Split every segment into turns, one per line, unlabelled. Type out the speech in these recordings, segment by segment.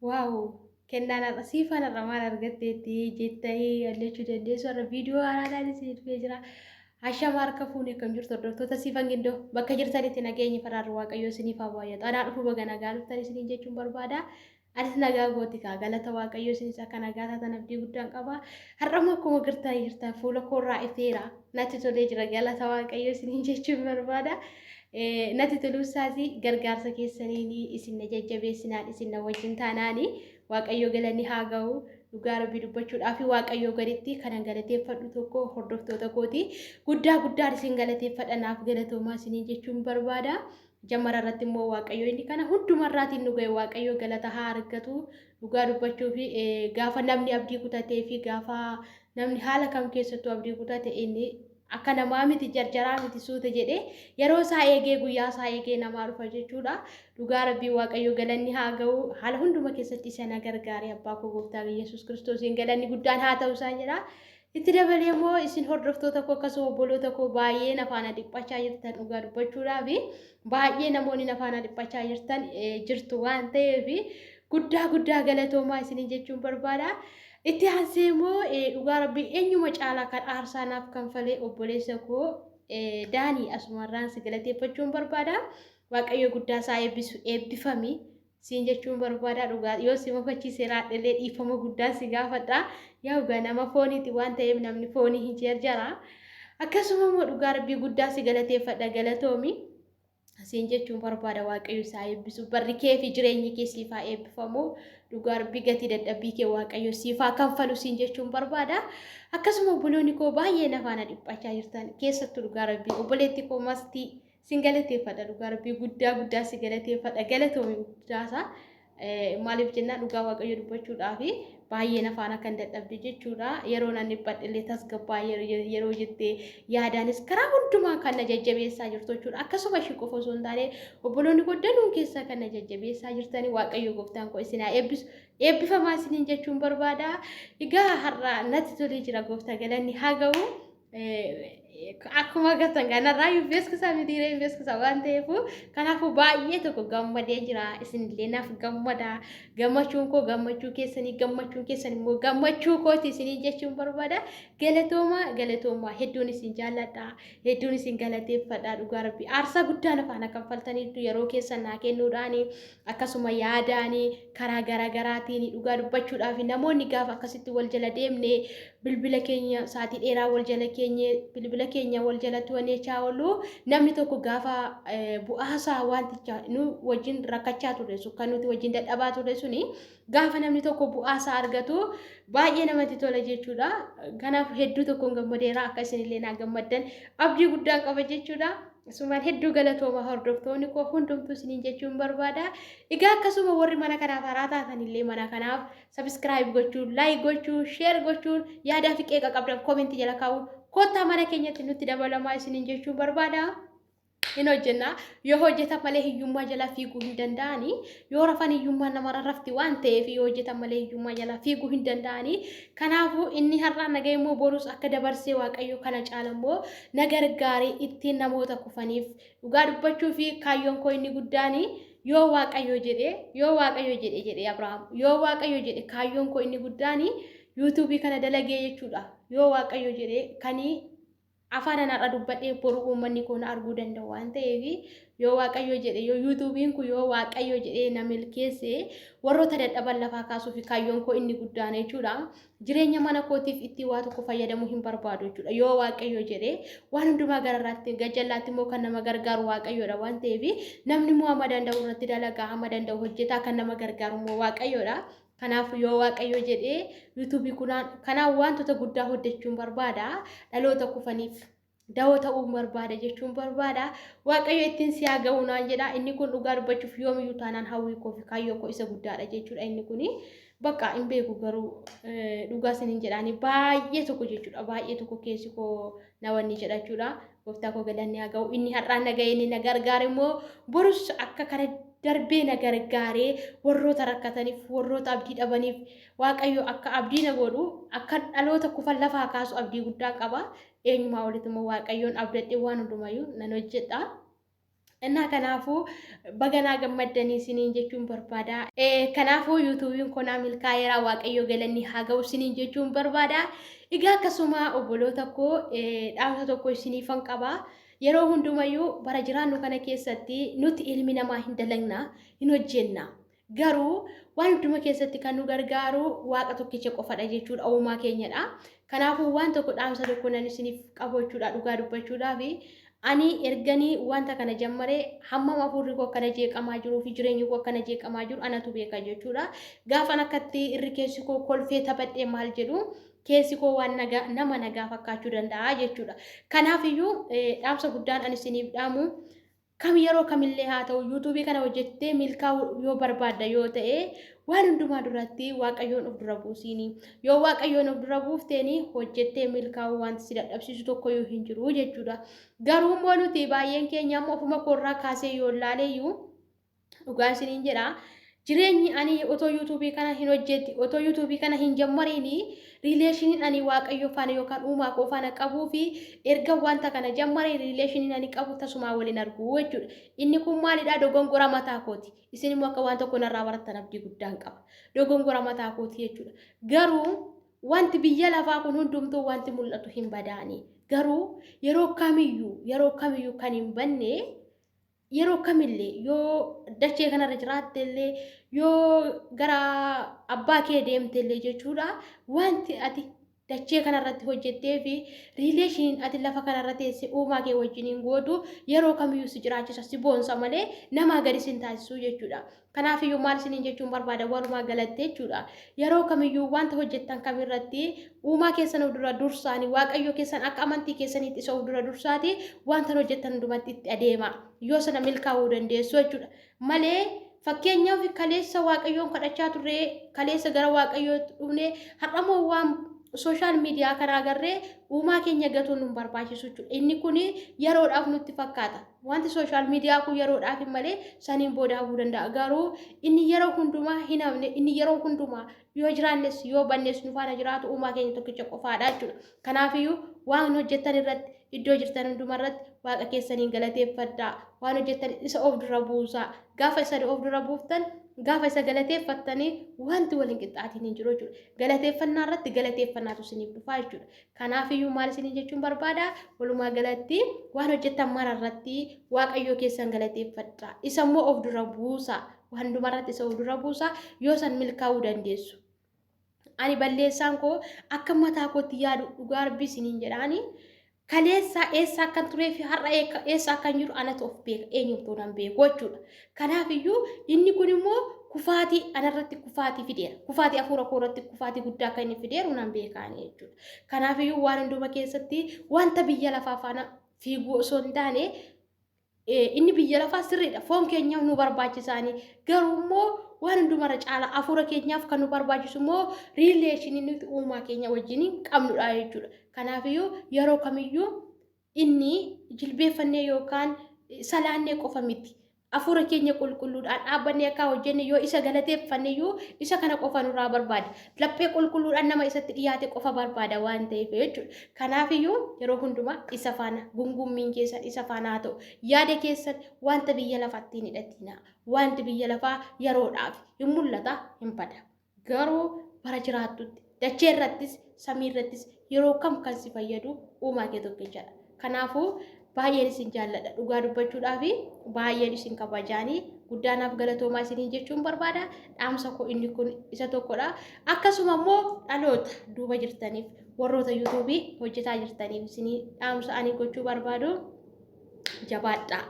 Wow kennaan har'a siifaan har'a maal argatteetti jettanii yaadachuu dandeessu. Har'a viidiyoo haaraadhaan isin dhufee jira. Ashama harka fuunee akkam jirtu hordoftoota Siifan Gindoo bakka jirtanitti nageenyi faraarri Waaqayyoo isiniif haa baay'atu. Anaa dhufu baga nagaa dhuftan isiniin jechuun barbaada. Anis nagaa gooti kaa galata Waaqayyoo isinis akka nagaa taatan abdii guddaan qaba. Har'a immoo akkuma gartanii jirtan fuula koorraa ifeera. Natti tolee jira galata Waaqayyoo isiniin jechuun barbaada. Natti toluu isaas gargaarsa keessaniin isin na jajjabeessinaan isin na wajjin taanaani Waaqayyoo galanni haa ga'u. Dhugaa Rabbii dubbachuudhaaf Waaqayyoo gaditti kanan galateeffadhu tokko hordoftoota kooti. Guddaa guddaan isin galateeffadha naaf galatoomaa isiniin jechuun barbaada. Jammara irratti immoo Waaqayyo inni kana hundumarraatiin nu ga'e Waaqayyo galata haa argatu. Dhugaa dubbachuu fi gaafa namni abdii kutatee fi gaafa namni haala kam keessattuu abdii kutate inni akka namaa miti jarjaraa miti suuta jedhee yeroo isaa eegee guyyaa isaa eegee namaa dhufa jechuudha. Dhugaa Rabbii Waaqayyo galanni haa ga'u. Haala hunduma keessatti isa na gargaare abbaa koo gooftaa Yesuus Kiristoosiin galanni guddaan haa ta'u isaan jedha. Itti dabalee immoo isin hordoftoota koo akkasuma obboloota koo baay'ee na faana dhiphachaa jirtan dhugaa dubbachuudhaaf baay'ee namoonni na faana dhiphachaa jirtan jirtu waan ta'eef guddaa guddaa galatoomaa isiniin jechuun barbaada. Itti aansee immoo dhugaa rabbii eenyuma caalaa kan aarsaa naaf kanfalee obboleessa koo Daanii asumarraan si galateeffachuun barbaada. Waaqayyo guddaa isaa eebbisu eebbifami. Siin jechuun barbaada dhugaa yoo si mufachiise raadhellee dhiifama guddaa si gaafadha. Yaa dhugaa nama fooniiti waan ta'eef namni foonii hin jarjara. Akkasuma immoo dhugaa rabbii guddaa si galateeffadha galatoomi. Siin jechuun barbaada waaqayyo isaa eebbisu barri kee fi jireenyi kee siif haa eebbifamu dhugaa rabbii gatii dadhabbii kee waaqayyo siif haa kanfalu siin jechuun barbaada. Akkasuma obboloonni koo baay'ee nafaana dhiphachaa jirtan keessattuu dhugaa rabbii obboleetti koo mastii Sin galateeffadha dhugaa rabbii guddaa guddaa si galateeffadha galatoomi guddaasaa maaliif jennaan dhugaa waaqayyo dubbachuudhaaf baay'ee nafaan akkan dadhabde jechuudha yeroo nan dhiphadhe tasgabbaa yeroo jettee yaadaanis karaa hundumaa kan na jajjabeessaa jirtu jechuudha akkasuma ishii qofa osoo hin taane obboloonni koo danuun keessaa kan na jajjabeessaa jirtanii waaqayyo gooftaan koo isin haa eebbisu eebbifamaa isiniin jechuun barbaada egaa har'a natti tolee jira gooftaa galanni haa ga'u. Akkuma agartan kanarraa iyyuu beeksisaa miti hiree beeksisa waan ta'eef kanaafuu baay'ee tokko gammadee jira isinillee naaf gammada gammachuun koo gammachuu keessanii gammachuun keessan immoo gammachuu kooti isinii jechuun barbaada galatooma galatooma hedduun isin jaalladha hedduun isin galateeffadha dhugaa rabbi aarsaa guddaa na faana kanfaltaniitu yeroo keessan naa kennuudhaani akkasuma yaadaani karaa garaagaraatiin dhugaa dubbachuudhaaf namoonni gaafa akkasitti wal jala deemne bilbila keenya sa'aatii dheeraa wal jala keenye bilbila keenya wal jalatti waneechaa oolu namni tokko gaafa bu'aasaa wanticha nu wajjin rakkachaa turre sun kan nuti wajjin dadhabaa turre suni gaafa namni tokko bu'aasaa argatu baay'ee namatti tola jechuudha. Kanaaf hedduu tokkoon gammadeera akka isinillee naa gammaddan abdii guddaan qaba jechuudha. Asumaan hedduu galatooma hordoftoonni koo hundumtuu isiniin jechuun barbaada. Egaa akkasuma warri mana kanaaf haaraa taatan illee mana kanaaf subscribe gochuun, like gochuun, share gochuun, yaadaa fi qeeqa qabdan comment jala kaa'uun kottaa mana keenyatti nutti dabalamaa isiniin jechuun barbaada. Hin hojjenna. Yoo hojjetan malee hiyyummaa jala fiiguu hin danda'ani. Yoo rafan hiyyummaan namarra rafti waan ta'eef yoo hojjetan malee hiyyummaa jala fiiguu hin danda'ani. Kanaafuu inni har'aa nagaa immoo borus akka dabarsee Waaqayyo kana caala immoo na gargaaree ittiin namoota kufaniif dhugaa dubbachuu fi kaayyoon koo inni guddaan yoo Waaqayyo jedhe yoo Waaqayyo jedhe jedhe Abrahaam yoo Waaqayyo jedhe kaayyoon koo inni guddaan yuutuubii kana dalagee jechuudha yoo Waaqayyo jedhe kanii Afaanan har'a dubbadhee boru uummanni koo na arguu danda'u waan ta'eef yoo Waaqayyo jedhe yoo yuutuubiin kun yoo Waaqayyo jedhee na milkeesse warroota dadhaban lafaa kaasuu fi kaayyoon koo inni guddaan jechuudha. Jireenya mana kootiif ittiin waa tokko fayyadamuu hin barbaadu jechuudha. Yoo Waaqayyo jedhe waan hundumaa gararraatti gajjallaatti immoo kan nama gargaaru Waaqayyoodha waan ta'eef namni immoo hamma danda'u irratti dalagaa hamma danda'u hojjetaa kan nama gargaaru immoo Waaqayyoodha. Kanaaf yoo Waaqayyo jedhee yuutuubii kunaan kanaan wantoota guddaa hojjechuun barbaada. Dhaloota kufaniif dawoo ta'uun barbaada jechuun barbaada. Waaqayyo ittiin si haa ga'u naan jedha. Inni kun dhugaa dubbachuuf yoomiyyuu taanaan hawwii koo fi kaayyoo koo isa guddaadha jechuudha inni kuni. Bakka hin beeku garuu dhugaa isiniin jedhaani baay'ee tokko jechuudha. Baay'ee tokko keessi koo na wanni jedha jechuudha. Gooftaa koo galanni haa ga'u. Inni har'aan na ga'e inni na gargaare immoo borus akka kana darbee na gargaaree warroota rakkataniif warroota abdii dhabaniif Waaqayyo akka abdii na godhu akka dhaloota kufan lafaa kaasu abdii guddaa qaba. Eenyumaa olitti immoo Waaqayyoon abdadhee waan hundumayyuu nan hojjedha. Innaa kanaafuu baganaa gammaddanii isiniin jechuun barbaada. Kanaafuu yuutuubiin koo naa milkaa'eera, Waaqayyo galanni haa ga'u isiniin jechuun barbaada. Egaa akkasuma obboloota koo, dhaamsa tokko isiniifan qaba. Yeroo hundumayyuu bara jiraannu kana keessatti nuti ilmi namaa hin dalagna, hin hojjenna. Garuu waan hunduma keessatti kan nu gargaaru Waaqa tokkicha qofadha jechuudha, uumaa keenyadha. Kanaafuu waan tokko, dhaamsa tokko nan isiniif qabu jechuudha, dhugaa dubbachuudhaafi. Ani erganii wanta kana jammaree hammam hafuurri koo akkana jeeqamaa jiruu fi jireenyi koo akkana jeeqamaa jiru anatu beeka jechuudha. Gaafan akkatti irri keessi koo kolfee taphadhee maal jedhu, keessi koo waan nagaa nama nagaa fakkaachuu danda'a jechuudha. Kanaafiyyuu dhaamsa guddaan ani isiniif dhaamu kam, yeroo kamillee haa ta'u, yuutuubii kana hojjettee milkaa'uu yoo barbaadda yoo ta'e, waan hundumaa duratti Waaqayyoon of dura buusiini. Yoo Waaqayyoon of dura buufteeni hojjettee milkaa'uu wanti si dadhabsiisu tokkoyyuu hin jiru jechuudha. Garuu immoo nuti baay'een keenya ammoo, ofuma koorraa kaasee yoo ilaaleyyuu, dhugaa isiniin jedha. Jireenyi ani otoo yuutuubii kana hin hojjetti, otoo yuutuubii kana hin jammariini, relationiin ani Waaqayyo faana yookaan uumaa koo faana qabuu fi erga wanta kana jammaree relationiin ani qabu tasumaa waliin argu jechuudha. Inni kun maalidha? Dogongora mataa kooti. Isin immoo akka waan tokko narraa barattan abdii guddaan qaba. Dogongora mataa kooti jechuudha. Garuu wanti biyya lafaa kun hundumtuu wanti mul'atu hin badaani. Garuu yeroo kamiyyuu kan hin banne, yeroo kamillee yoo dachee kanarra jiraatte illee, yoo gara abbaa kee deemte illee jechuudha, wanti ati dachee kanarratti hojjettee fi relationiin ati lafa kanarra teesse uumaa kee wajjiniin gootu yeroo kamiyyuu si jiraachisa, si boonsa malee namaa gadi sin taasisuu jechuudha. Kanaafiyyuu maal isiniin jechuun barbaada walumaa galatti jechuudha. Yeroo kamiyyuu wanta hojjettan kamirratti uumaa keessan of dura dursaani, Waaqayyo keessan akka amantii keessaniitti isa of dura dursaati, wanta hojjettan hundumatti itti adeema. Yoo sana milkaa'uu dandeessu jechuudha. Malee fakkeenyaaf kaleessa Waaqayyoon kadhachaa turre, kaleessa gara Waaqayyootti dhufne, har'amoo waan social media kana agarree uumaa keenya gatuun nu barbaachisu jechuudha. Inni kun yeroodhaaf nutti fakkaata. Wanti social media kun yeroodhaaf malee saniin booda hafuu danda'a. Garuu inni yeroo hundumaa hin hafne, inni yeroo hundumaa yoo jiraannes yoo bannes nu faana jiraatu uumaa keenya tokkicha qofaadha jechuudha. Kanaafiyyuu waan hojjettan irratti, iddoo jirtan hundumaa irratti Waaqa keessaniin galateeffadhaa. Waan hojjettan isa of dura buusaa. Gaafa isa of dura buuftan, gaafa isa galateeffattanii, wanti waliin qixxaatiin hin jiru jechuudha. Galateeffannaa irratti galateeffannaatu isiniif dhufaa jechuudha. Kanaafiyyuu maal isiniin jechuun barbaada? Walumaa galatti waan hojjettan mara irratti Waaqayyoo keessan galateeffadhaa. Isa immoo of dura buusaa. Waan hundumaa irratti isa of dura buusaa, yoo san milkaa'uu dandeessu. Ani balleessaan koo akka mataa kootti yaadu, dhugaa Rabbii isiniin jedhaani. Kaleessa eessa akkan turee fi har'a eessa akkan jiru anatu of beeka, eenyumtuu nan beeku jechuudha. Kanaafiyyuu inni kun immoo kufaatii anarratti kufaatii fideera. Kufaatii hafuura koo irratti kufaatii guddaa akka inni fideeru nan beekaani jechuudha. Kanaafiyyuu waan hunduma keessatti wanta biyya lafaa faana fiiguu osoo hin taane, inni biyya lafaa sirriidha. Foon keenyaaf nu barbaachisaani. Garuu immoo waan hundumarra caala hafuura keenyaaf kan nu barbaachisu immoo relationii nuti uumaa keenya wajjin qabnudha jechuudha. Kanaafiyyuu yeroo kamiyyuu inni jilbeeffannee yookaan salaannee qofa miti. Hafuura keenya qulqulluudhaan dhaabbannee akka hojjenne yoo isa galateeffanne iyyuu isa kana qofa nurraa barbaada. Laphee qulqulluudhaan nama isatti dhiyaate qofa barbaada waan ta'eef jechuudha. Kanaafiyyuu yeroo hundumaa isa faana gungummiin keessan isa faana haa ta'u. Yaada keessan wanta biyya lafaatti hin hidhatina. Wanti biyya lafaa yeroodhaaf hin mul'ata, hin bada. Garuu bara jiraattutti dachee irrattis samii irrattis yeroo kam kan si fayyadu uumaa kee tokkichadha. Kanaafuu baay'een isin jaalladha, dhugaa dubbachuudhaaf baay'een isin kabajaanii, guddaanaaf galatoomaa isiniin jechuun barbaada. Dhaamsa koo inni kun isa tokkodha. Akkasuma immoo dhaloota duuba jirtaniif, warroota yuutuubii hojjetaa jirtaniif isinii dhaamsa ani gochuu barbaadu, jabaadhaa.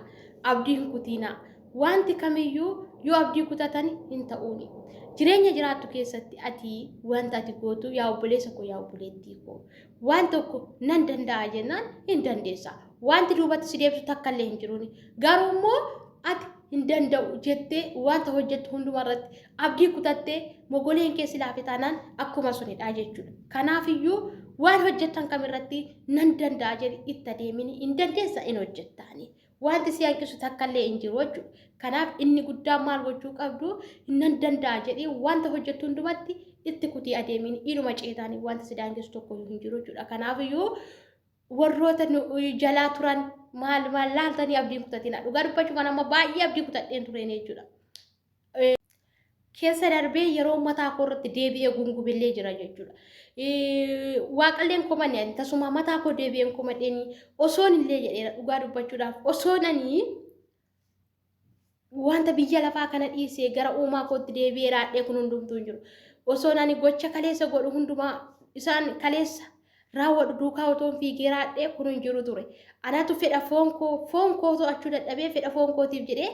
Abdii hin kutiinaa. Wanti kamiyyuu yoo abdii kutatan hin ta'uuni. Jireenya jiraattu keessatti ati wanta ati gootu, yaa obboleessa koo, yaa obboleettii koo, waan tokko nan danda'a jennaan hin dandeessa. Wanti duubatti si deebisu takka illee hin jiruuni. Garuu immoo ati hin danda'u jettee wanta hojjettu hundumarratti abdii kutattee mogoleen kee silaafe taanaan akkuma sunidha jechuudha. Kanaafiyyuu waan hojjettan kamirratti nan danda'a jedhi itti adeemini, hin dandeessa, hin hojjettaani. Wanti si hanqisu takka illee hin jiru jechuudha. Kanaaf inni guddaan maal gochuu qabdu? Nan danda'a jedhee wanta hojjettu hundumatti itti kutii adeemin, inuma ceetaanii wanti si daangessu tokko hin jiru jechuudha. Kanaafiyyuu Warroota nu jalaa turan maal maal laaltanii abdii hin kutatina. Dhugaa dubbachuuf an amma baay'ee abdii kutadheen tureen jechuudha. Keessa darbee yeroo mataa koo irratti deebi'ee gungubillee jira jechuudha. Waaqalleen komanne ani tasuma mataa koo deebi'een komadheenii osoon illee jedheera dhugaa dubbachuudhaaf osoon ani wanta biyya lafaa kana dhiisee gara uumaa kootti deebi'ee raadhee kun hundumtuu hin jiru. Osoon ani gocha kaleessa godhu hundumaa isaan kaleessa raawwadhu duukaa otoon fiigee raadhee kun hin jiru ture. Anatu fedha foon koo foon koo to'achuu dadhabee fedha foon kootiif jedhee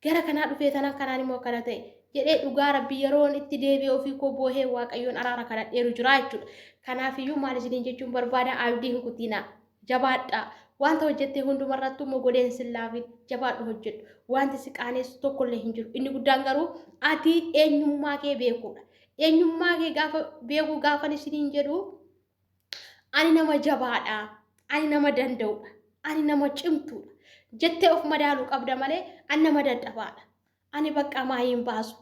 gara kanaa dhufee tanan kanaan immoo akkana ta'e jedhee dhugaa rabbii yeroon itti deebi'ee ofii koo boohee waaqayyoon araara kadhadheeru jira jechuudha. Kanaafiyyuu maal isiniin jechuun barbaada abdii hin kutiinaa. Jabaadhaa. Wanta hojjettee hundumarrattuu mogoleen sin laafin jabaadhu hojjedhu. Wanti si qaaneessu tokkollee hin jiru. Inni guddaan garuu ati eenyummaa kee beekuudha. Eenyummaa kee gaafa beekuu gaafan isiniin jedhu ani nama jabaadha, ani nama danda'udha, ani nama cimtuudha jettee of madaaluu qabda malee ani nama dadhabaadha, ani bakka maayii hin baasu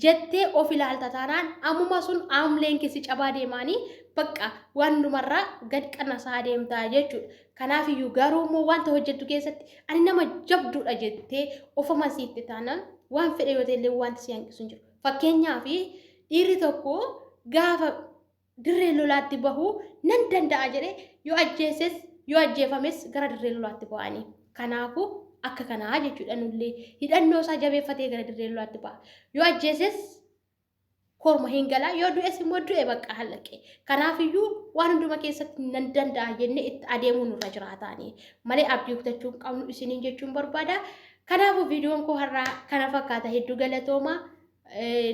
jettee of ilaalta taanaan ammuma sun aamleen keessi cabaa deemaanii bakka waan hundumarraa gad qannasaa deemtaa jechuudha. Kanaaf iyyuu garuu immoo wanta hojjettu keessatti ani nama jabduudha jettee of amansiifte taanaan waan fedhe yoo ta'e illee wanti si hanqisu hin jiru. Fakkeenyaaf dhiirri tokko gaafa dirree lolaatti bahu nan danda'a jedhee yoo ajjeeses yoo ajjeefames gara dirree lolaatti ba'anii. Kanaafuu akka kanaa jechuudha nullee hidhannoo isaa jabeeffatee gara dirree lolaatti ba'a. Yoo ajjeeses korma hin galaa yoo du'es immoo du'e bakka halaqe. Kanaafiyyuu waan hunduma keessatti nan danda'a jennee itti adeemuu nurra jiraataanii malee abdii kutachuu hin qabnu isiniin jechuun barbaada. Kanaafuu viidiyoon koo har'aa kana fakkaata hedduu galatoomaa.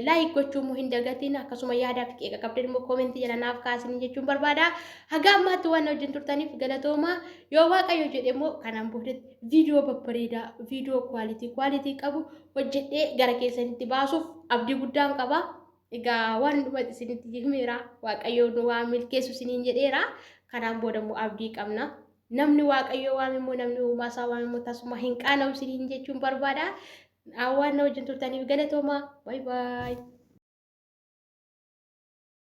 Like gochuu immoo hin dagatiin akkasuma yaadaa fi qeeqa qabdan immoo koomentii jala naaf kaasanii jechuun barbaada. Haga ammaatti waan wajjin turtaniif galatoomaa. Yoo Waaqayyo jedhe immoo kanaan boodatti viidiyoo babbareedaa viidiyoo kwaalitii kwaalitii qabu hojjedhee gara keessanitti baasuuf abdii guddaan qaba. Egaa waan hundumatti isinitti himeera. Waaqayyo nu waa milkeessu isiniin jedheera. Kanaan booda immoo abdii qabna. Namni Waaqayyo waame immoo namni uumaa isaa waame immoo tasuma hin qaana'u isiniin jechuun barbaada. Waan na wajjin turtaniif galatoomaa. Baay baay.